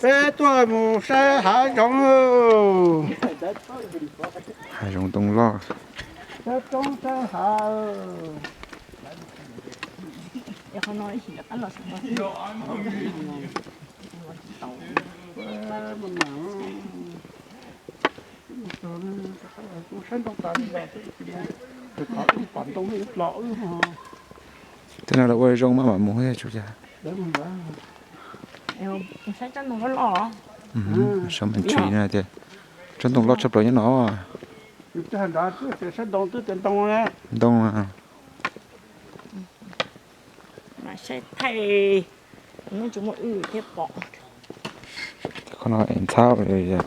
Peb tuaj mus saib hav zoov. Hav zoov ntoo loj. Saib roob saib hav. Tej no lawv ua zoo maj mam mus thiab tsis ua cas. Saib me ntsis no tias tsob ntoo loj tshaj plaws nyob no. Ntoo. Saib thaij, tsis muaj wb thiaj pom. Qhov no es ntxhab li.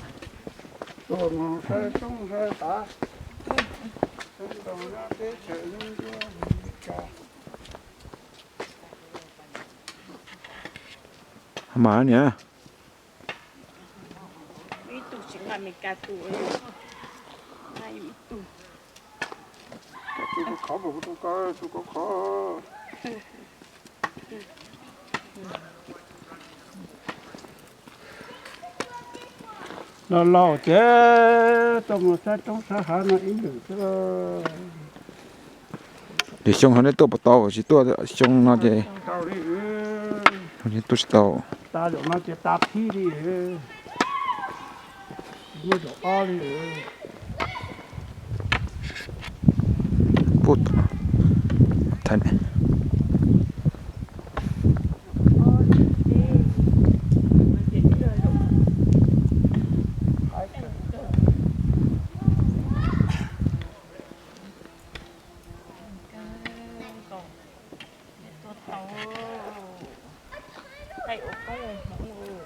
Mas niam. Ib tug tsis nqa Meskas tus, nqa ib tug. Los laus ces tuaj mus saib roob saib hav no ib lwm xwb. Lwm xyoo ho nej tuaj puas tau, tsis tuaj xyoo no ces tuaj tsis tau. Tas zaum no ces tas thib li, muaj zaum ob li. Puj tom thaij ne. Tuaj tau, thaij ua koob ua hmoov,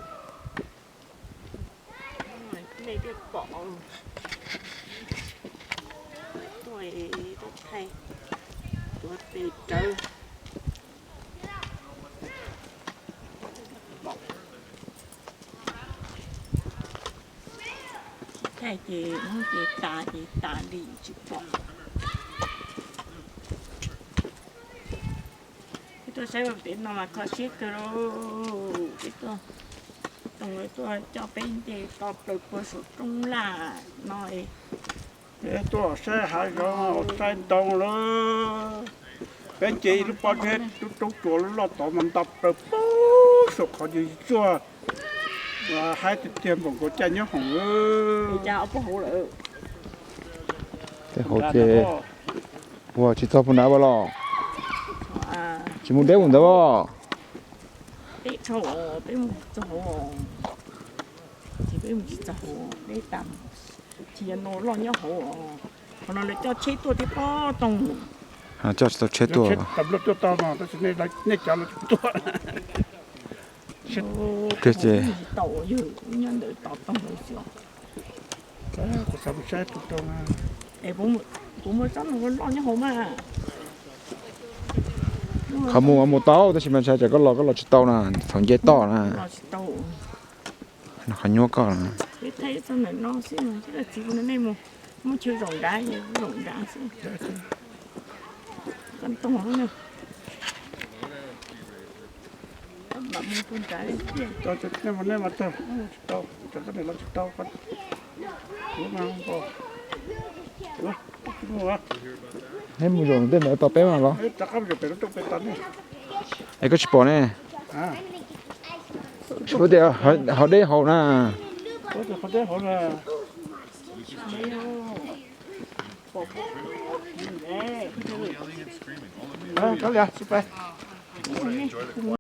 nej thiaj pom. Tuaj, tuaj thaij, tuav tes rawv. Tsis thaij ces hnub ces tas ces tas li tsis pom. Peb tuaj saib ua pem no mas kho siab kawg lauj. Peb tuaj, tuaj coj peb nce to plaws puag saum roob laj no. Peb tuaj saib hav zoov saib ntoo lawm. Peb nce ib lub pob zeb roob tsuas loj loj tod mas nto plaws puag saum qhov yus tsuag. Haib tiag tiag npaum nkaus caj nyob hoom. Tej hauv ces ua tsis txog puag nrad as los? Tsis mus deb mus ntawd as? Peb mus txog hauv, ces peb mus tsis txog hauv, peb tas, ces yog no loj nyob hauv. Qhov no lawv coj tsheb tuaj thiab pob toog. Coj tsis tau tsheb tuaj. Nej cov los tsis tuaj. Pliag ces tsis tau, yog nyob ntawd tos toog lawv xwb. Kuv xav mus saib tus rau na. Es puas muaj tsob no loj nyob hauv mas? Qhov mus mus tau tab sis mas ntshai tsam koj los koj los tsis tau na, thaum nce toj na. Los tsis tau. Qhov nyuaj koj na. Peb thaij txog ntawm no xwb, txiv nej mus, muaj chaw zaum nrad, zaum nrad xwb. Koj ntoo na. Mam mus puag nrad tiag. Nej mas tau, tsis tau, tsis tau. Nej mus zaum tej ntawd tos peb mas los? Es koj tsis pom ne? Tsis pom tias ho deb hauv na.